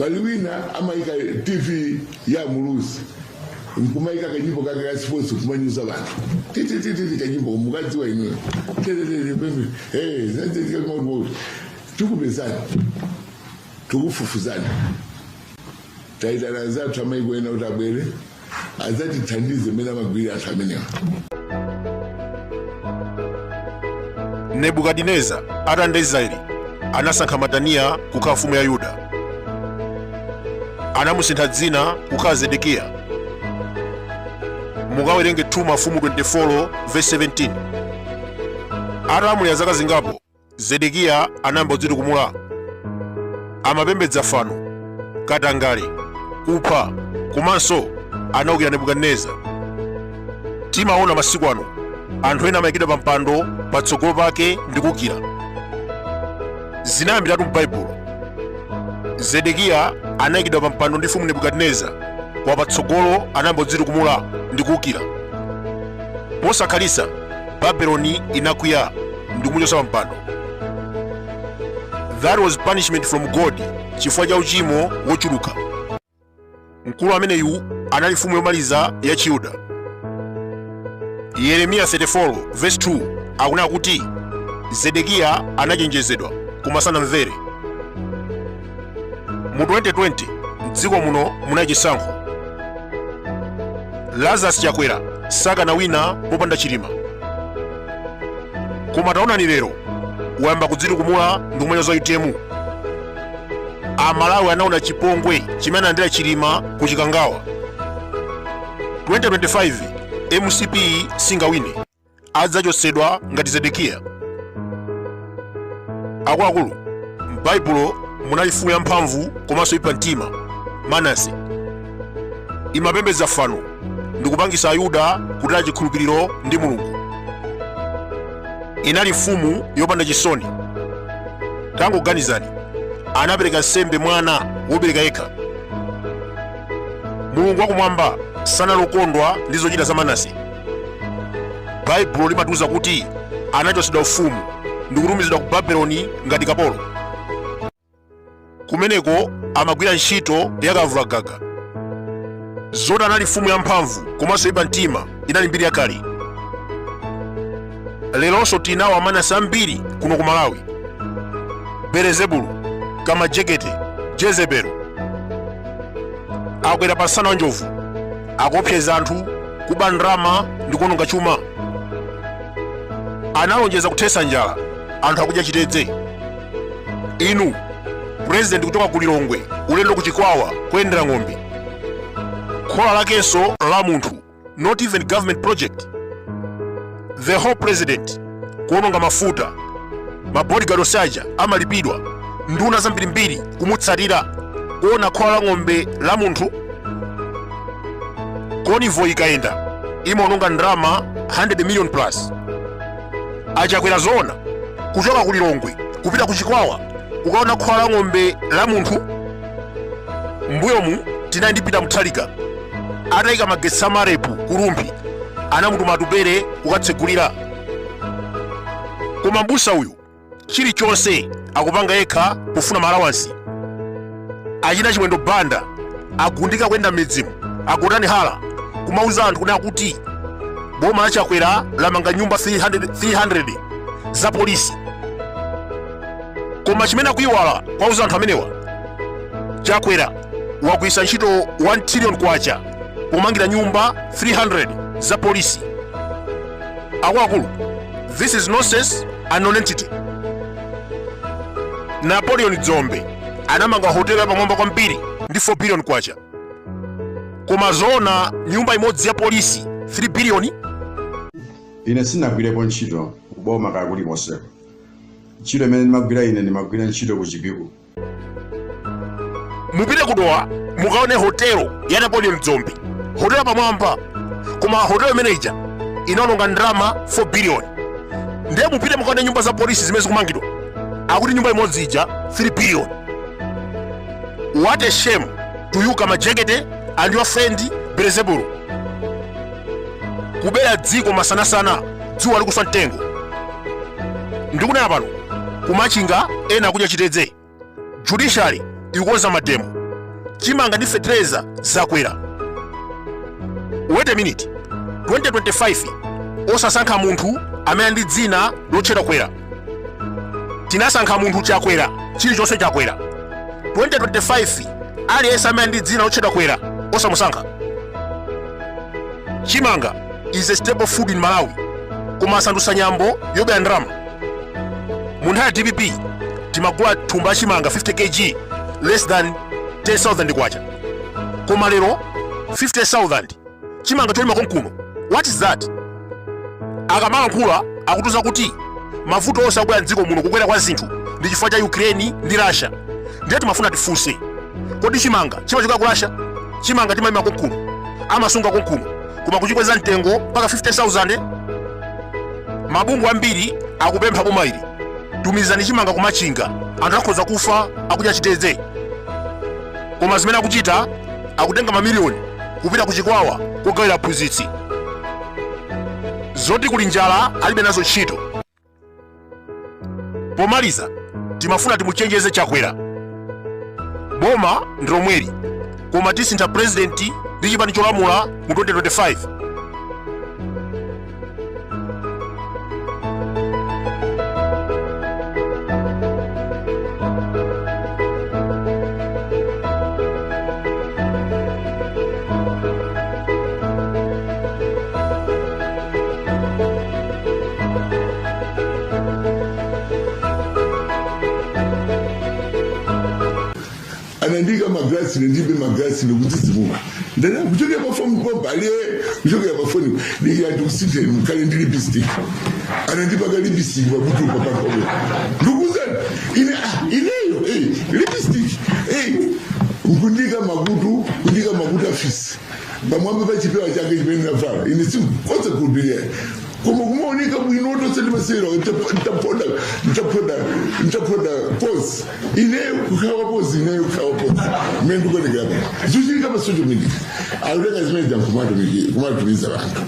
Pali wina amayika TV ya Muluzi nkumayika kanyimbo kake ka sports, kumanyoza anthu, titititi kanyimbo mukadziwa inuyo, tititi. Tikupezani, tikufufuzani. Taitana anzathu amaiko ena kuti abwere adzatithandize mmene amagwirira anthu amenewa. Nebukadineza atalanda Israeli, anasankha Mataniya kukhala mfumu ya Yuda. Anamusintha dzina kukhala Zedekiya. Mukawerenge 2 Mafumu 24 verse 17. Atalamulira zaka zingapo, Zedekiya anayamba kudzitukumula. Amapembedza fano, katangale, kupha, komanso anaukira Nebukadineza. Timaona masiku ano anthu ena amayikidwa pa mpando, patsogolo pake ndi kuukira. Zinayambiratu m'Baibulo. Zedekiya anayikidwa pa mpando ndi mfumu Nebukadineza, koma patsogolo anayamba kudzitukumula ndi kuukira. Posakhalitsa Babeloni inakwiya ndi kumuchotsa pa mpando. That was punishment from God chifukwa cha uchimo wochuluka. Mkulu ameneyu anali mfumu yomaliza ya Chiyuda. Yeremiya 34 verse 2 akunena kuti Zedekiya anachenjezedwa koma sanamvere. Mu 2020 mdziko muno munali chisankho. Lazarus Chakwera sakanawina popanda Chilima. Koma taonani lero wayamba kudzitukumula ndi kumanyoza UTM. Amalawi anaona chipongwe chimene analandira Chilima ku Chikangawa. 2025 MCP singawine, adzachotsedwa ngati Zedekiya. Akuluakulu, m'Baibulo munali mfumu yamphamvu komanso yoipa mtima, Manase. Imapembedza fano ndi kupangisa Ayuda kutaya chikhulupiriro ndi Mulungu. Inali mfumu yopanda chisoni. Tangoganizani, anapereka nsembe mwana wobereka yekha. Mulungu wakumwamba sanali okondwa ndi zochita za Manase. Baibulo limatiuza kuti anachotsedwa ufumu ndi kutumizidwa ku Babeloni ngati kapolo. Kumeneko amagwira ntchito ya kavulagaga. Zoti anali mfumu yamphamvu komanso yoipa mtima inali mbiri yakale. Leronso tinawo Amanase ambiri kuno ku Malawi. Belezebulu, Kamajekete, Jezebelo akwera pa msana wa njovu, akuopseza anthu, kuba ndalama ndi kuononga chuma. Analonjeza kuthetsa njala, anthu akudya chitedze. Inu president kuchoka ku Lilongwe ulendo ku Chikwawa kuyendera ng'ombe, khola lakenso la munthu, not even government project. The whole president kuononga mafuta, mabodyguard onse aja amalipidwa, nduna zambirimbiri kumutsatira kuona khola la ng'ombe la munthu. Convoy ikayenda imaononga ndalama 100 million plus. Achakwera zoona kuchoka ku Lilongwe kupita ku Chikwawa kukaona khola la ng'ombe la munthu? Mbuyomu tinali ndi Peter Mutharika atayika magetsi a MAREP ku Rumphi, anamutuma Atupele kukatsegulira. Koma mbusa uyu chilichonse akupanga yekha pofuna maalawansi. Achina Chimwendo Banda agundika kuyenda m'midzimu, a Gotani Hara kumauza anthu kunena kuti boma la Chakwera lamanga nyumba 300, 300 za polisi. Koma chimene akuiwala kuwauza anthu amenewa, Chakwera wagwiritsa ntchito 1 trillion kwacha pomangira nyumba 300 za polisi. Akuluakulu, this is nonsense and nonentity. Napoleon Dzombe anamanga hotelo yapamwamba kwambiri ndi 4 billion kwacha, koma zoona nyumba imodzi ya polisi 3 billion? Ine sinagwirepo ntchito kuboma kaya kulikonseko. Ntchito imene ndimagwira ine, ndimagwira ntchito ku Chipiku. Mupite ku Dowa mukaone hotelo ya Napoleon Dzombe, hotelo yapamwamba, koma hotelo imene ija inaononga ndalama 4 billion. Ndiye mupite mukaone nyumba za polisi zimene zikumangidwa, akuti nyumba imodzi ija 3 billion. What a shame to you, Kamajekete, and your friend Belezebulu. Kubera dziko masanasana, dzuwa likuswa mtengo. Ndikunena pano, kumachinga ena akudya chitedze, judiciary ikukonza mademo. Chimanga ndi fetereza zakwera. Wait a minute, 2025 osasankha munthu amene ndi dzina lotchedwa Kwera. Tinasankha munthu Chakwera, chilichonse chakwera. 2025 aliyense amene ndi dzina lotchedwa Kwera osamusankha. Chimanga is a staple food in Malawi, koma asandutsa nyambo yobera ndalama. Mu nthawi ya DPP timagula thumba la chimanga 50 kg less than 10,000 kwacha, koma lero 50,000 chimanga cholima konkuno. What is that? Akamalankhula akutiuza kuti mavuto onse akubwera mdziko muno, kukwera kwa zinthu, ndi chifukwa cha Ukraine ndi Russia. Ndiye timafuna tifunse, kodi chimanga chimachoka ku Russia? Chimanga timalima konkuno, amasunga konkuno, koma kuchikweza mtengo mpaka 50,000? Mabungwe ambiri akupempha boma ili, tumizani chimanga kumachinga, anthu akhoza kufa akudya chitedze. Koma zimene akuchita, akutenga mamiliyoni kupita ku Chikwawa kugawira aphunzitsi. Zoti kuli njala alibe nazo ntchito. Pomaliza, timafuna timuchenjeze Chakwera, boma ndi lomweli, koma tisintha purezidenti ndi chipani cholamula mu 2025. Anandika magrasi, ndibe magrasi nikudzidzimuka. Ndana kuchokera pafoni pompa aliye kuchokera pafoni ndikira ndikusinthe mkhale ndi lipstick. Anandipaka lipstick pamutu papakobe. Ndikuzani ine, ah, ineyo lipstick, nkundika makutu, kundika makutu afisi pamwamba pa chipewa chake chimene navala. Ine sinkoza kukhulupirira, koma kumaoneka bwino tonse timasewera. Ntaponda, ntaponda, ntaponda pozi, ineyo kukhawa pozi, ineyo kukhawa pozi mmene ndikuonekera pano. Zikuchitika pa social media, akutenga zimene kumatumiza vanthu.